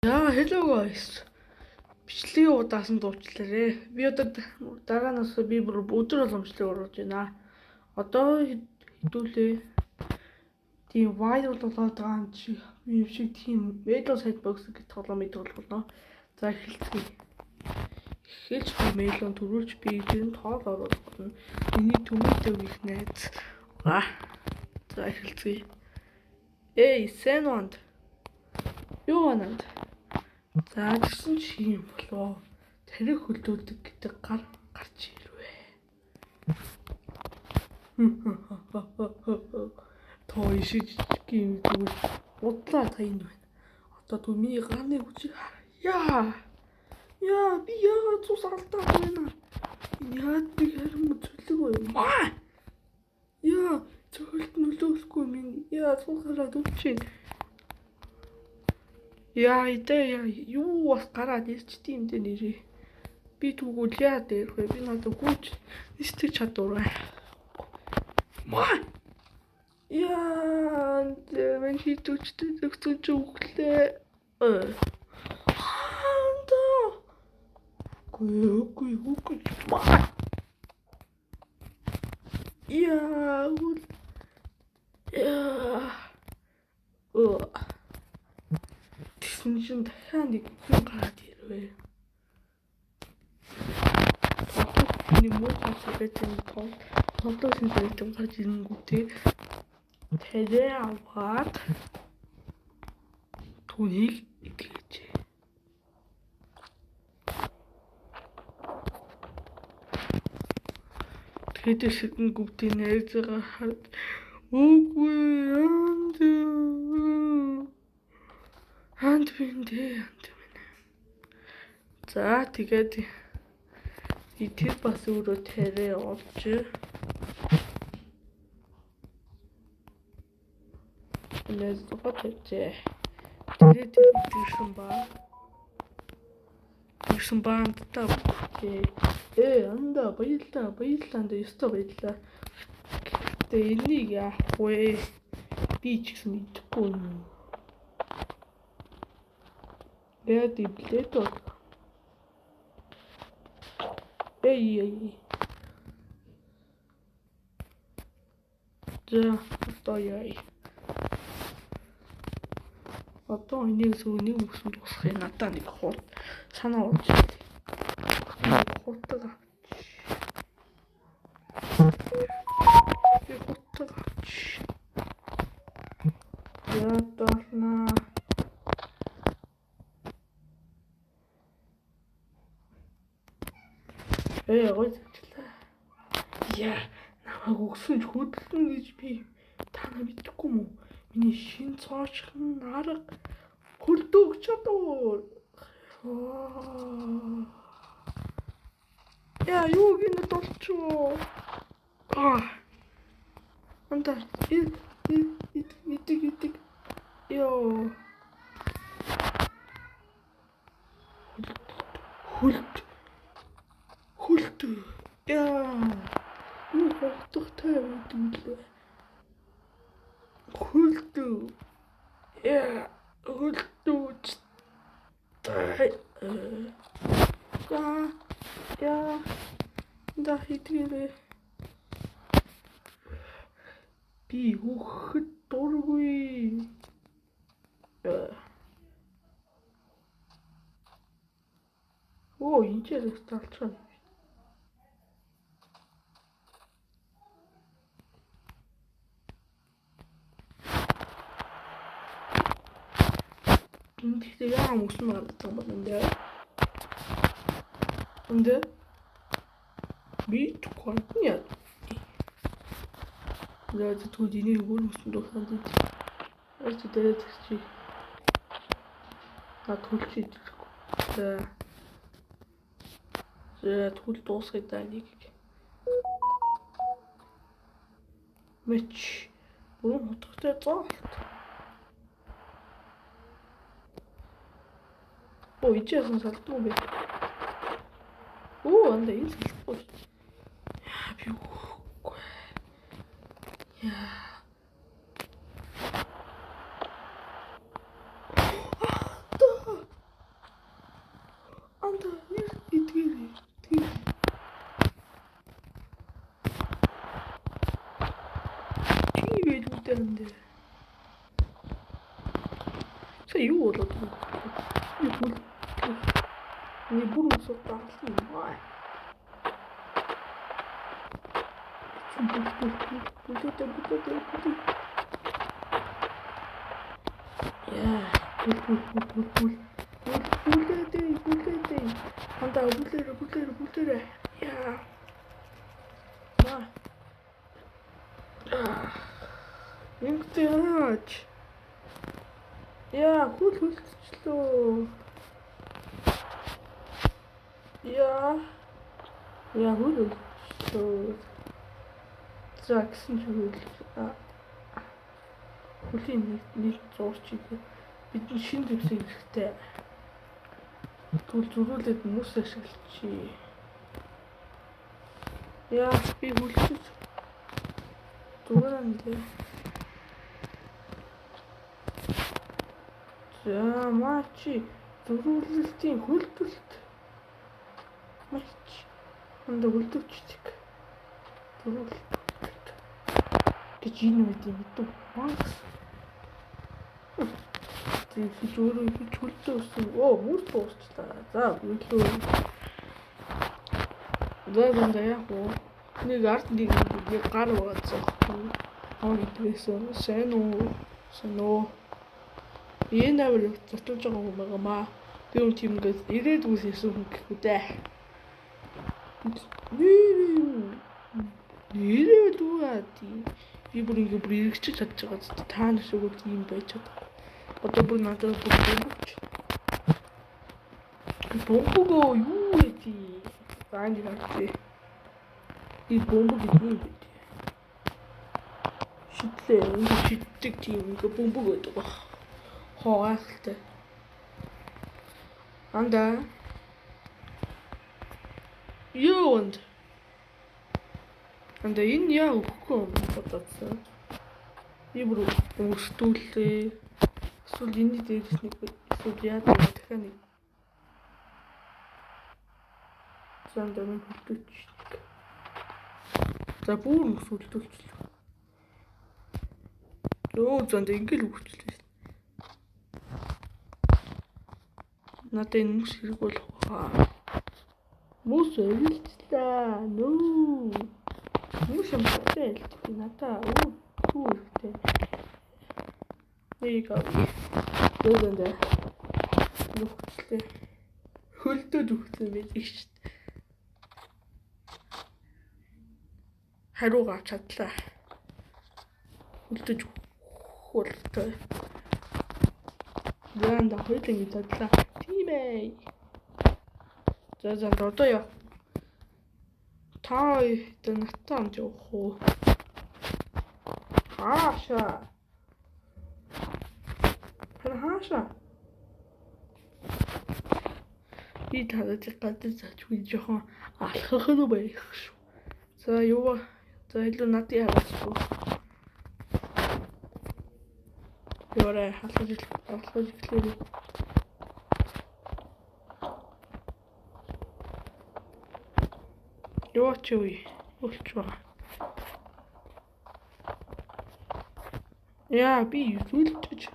За, hello guys. Бичлэгийн удаасан дуучлаарэ. Би одоо дараанаас би бүр өдөр болгон бичлэг оруулж байна. Одоо хэдүүлээ. Тийм viral болоод байгаа юм шиг юм шиг тийм Melon Sandbox гэх тоглоомыг тоглох болно. За, эхэлцгээе. Эхэлж би Melon төрүүлж би тэр тоол оруулах болно. Миний төмөртэй их найз. Аа. За, эхэлцгээе. Эй, Сэнванд. Юу ананд? За, тэгсэн чи юм болоо. Тарих хөлдүүлдэг гэдэг гар гарч ирвэ. Тоо ишиж юм зүгээр удлаа та энэ байна. Одоо түр миний гарны хүчийг харъя. Яа, би яагаад цус алдаад байна? Энэ яагаад би харин цөлөг вэ? Маа! Яа, цөлд нөлөөлөхгүй минь. Яа, цус гараад өгч. Яа, идэ яа, юу бас гараад ирчтэй юм дэ нэрээ. Би түүгүүл яа дээр вэ? Би надад гүйж нисдэг чадвар бай. Маа! Яа, мэн хитүүчтэй зөгцөж өглөө. Ханда. Үгүй, үгүй, үгүй. Маа! Яа, үл. Яа. Оо. Тэгсэн чинь дахиад нэг хүн гараад ирвэ. Нэг муу хасаад тол тоглоом шинжлэх гарч ирэнгүүтээ тэрээ аваад түүнийг итгэжээ. Тэгээд шигэн гүвтийн найзгаа хард үгүй анд анд биндэ анд минь. За, тэгээд тэр бас өөрөө тэрээ олж найз руугаа тавьжээ. Тэгээд тэр ирсэн ба. Ирсэн ба андтаа. Анда баярлаа, баярлаа анда ёстой баярлаа. Тэгээ энийг яах вэ? Би ч гэсэн мэдэхгүй юм. Тэгээд иблээд бол. Эй. За, одоо яа. Одоо энийг зөв нэг үсэн дуусгах надаа нэг хурд санаа орж ирлээ. Хурддаг авч. Би хурддаг авч. Яа, долнаа. Эй, гоё зэмчлээ. Яа, намайг өгсөн ч хөдөлнө гэж би та нар мэдэхгүй юм уу? Миний шин цоошхон арга хөлдөг чадвар. Яа, юу гинэ болчихоо. Аа. Анда идэг идэг. Йоо. Хөлд. Хөлд. Яа. Юу бодохтой юм лээ. Хөлд. Яа, хөлдөөч. Яа. Яа. Да хийдгээрээ. Би хөөхөд дургүй. Оо, энэ ч талцгаа. Энэ гэхдээ яа мөсөн гардаг юм бол энэ. Энд би чухал яа. За, тэгвэл энийг өөр мөсөн дуусаад үз. Аач дээр чи. На төлч идэхгүй. За. За, тэгвэл дуусгая да энийг. Мэч. Бүрэн хутгатай зоолт. Оо, ичээ ясан салдгүй юм бэ? Оо, анда энэ салдгүй. Яа, би өгөхгүй. Яа. юм дээ. Сая юу болоод байна? Би бүр нэг бүр өсөд дагалсан юм аа. Бүлээ бүлээ бүлээ. Яа, бүл бүл бүл бүл бүл. Бүлээ бүлээ. Хандаа бүлээ бүлээ бүлээ. Яа. Ма. Ингэдэг яач. Яа, хөл хөлтчлөө. Яа. Яа, хөл хөлтчлөө. За гэсэн чи хөл хөлийн нэг зуурч идэв. Бидний шинэ зэвсэг хэрэгтэй. Тэгвэл зөрүүлээд мөс ашиглачих. Яа, би хөлтөж зүгээр юм дээ. За, мачи зөрүүлэлтийн хөлтөлт. Мач. Энд хөлтөвчдөг. Зөрүүлэлт гэж энэ үед юм дүү. Макс. Тэгэж өөрөө их хөлтөө өссөн. Оо, мөр дуусчлаа. За, бүлөө. За, занда яах вэ? Нэг ард нэг нэг гар байгаа зөхгүй. Аа гэдгээсэн. Сайн уу? Сайн уу? Энэ авир зочилж байгаа хүн байгаа маа. Би юм тийм ингээд ирээдүйс ирсэн хүн гэхгүй дээ. Нэрээ юу аа тий. Би бүр ингээд бүр эргэжиж чадж байгаа зү. Та нар шиг үл ийм байж чадахгүй. Одоо бүр надад бүр бөмбөгч. Бөмбөгөө юу вэ тий? За ингэ харъя. Би бөмбөг гэдэг юм бэ? Шидлээ. Ингээд шиддэг тийм ингээд бөмбөг байдаг баг. Хоо гайхалтай. Анда. Юу энд? Анда энэ яа өгөхгүй юм бодоодсон. Би бүр өрсдүүлээ. Эсвэл энэний дээрс нэг эсвэл яа дахиад нэг. За анда нэг хөлтөч. За бүр өсөлтөлчлөө. Йоо занд ингээл өгчлээ. Надад энэ мөс хэрэг болох баа. Мөс эргэлтлээ. Нөө. Мөс юм байна л би надаа өө хүү хэрэгтэй. Нэг авъя. Занд нүхтлээ. Хөлдөөд өгсөн байдаг шүү дээ. Хариугаа авч чадлаа. Хөлдөж хөлтөө. Занда хоёулаа ингэ задлаа. Тийм ээ. За за одоо яа. Та одоо надтай хамт явах уу? Хаашаа. Хаашаа. Би танад гадар заачгүй жоохон алхах нь байх шүү. За юу. За илүү надад яагаад Яваарай халахж эхлэв. Юу ч үгүй. Болчихоо. Яа би зүлтэж.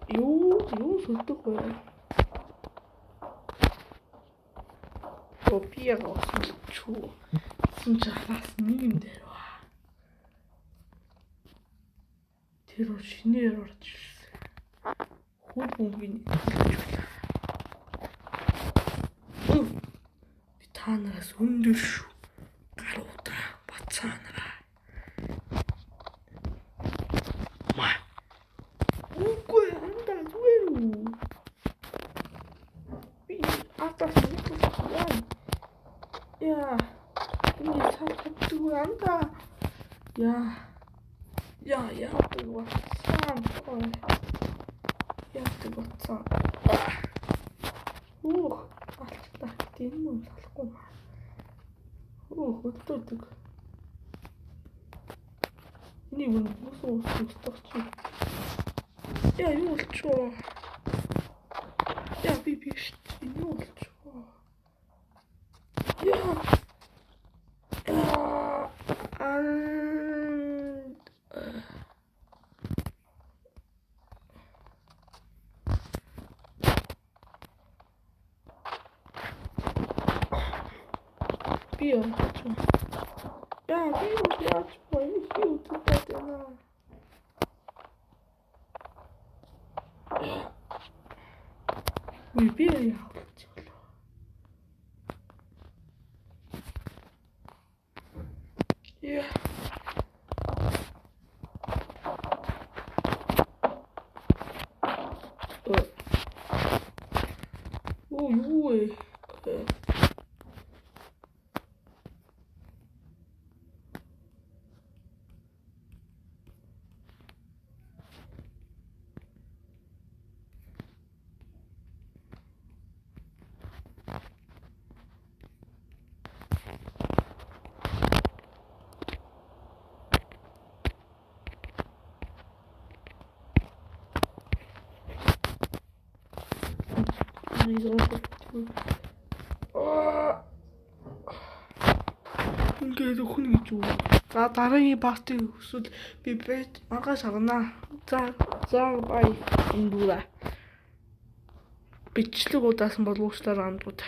Юу сүлдэх вэ? Оо би яг сүлдчихүү. Гэсэн чи хаас нэг юм дээр ба. Тэр бол шинээр орж ирсэн. Хөл бөмбөгийн байлаа. Би та нараас өндөр шүү. Гаруудаа бацаа нараа. Ма. Үгүй андаа зүгээр үү? Би атас нүглээ. Яа. Энэ цаа чаддгүй андаа. Яа. Яа, яадаг батсан. Яадаг батсан. Үх, алчлаа. Энэ мөн салахгүй. Хөдөлдөг. Энийг бүр ус устгах чи. Яа, юу болчихоо? Яа, би биш. Юу болчихоо? Яа. Би яаж вэ? Яа, би яаж вэ? Би үдээд байна. Үгүй би яах вэ? Яа. Оо юу вэ? Ингээд өхөн гэж үү. За дараагийн парти хүсвэл би бэж маргааш харна. За за бай эндүүрэ. Бичлэг удаасан бол уучлаарай амдууд.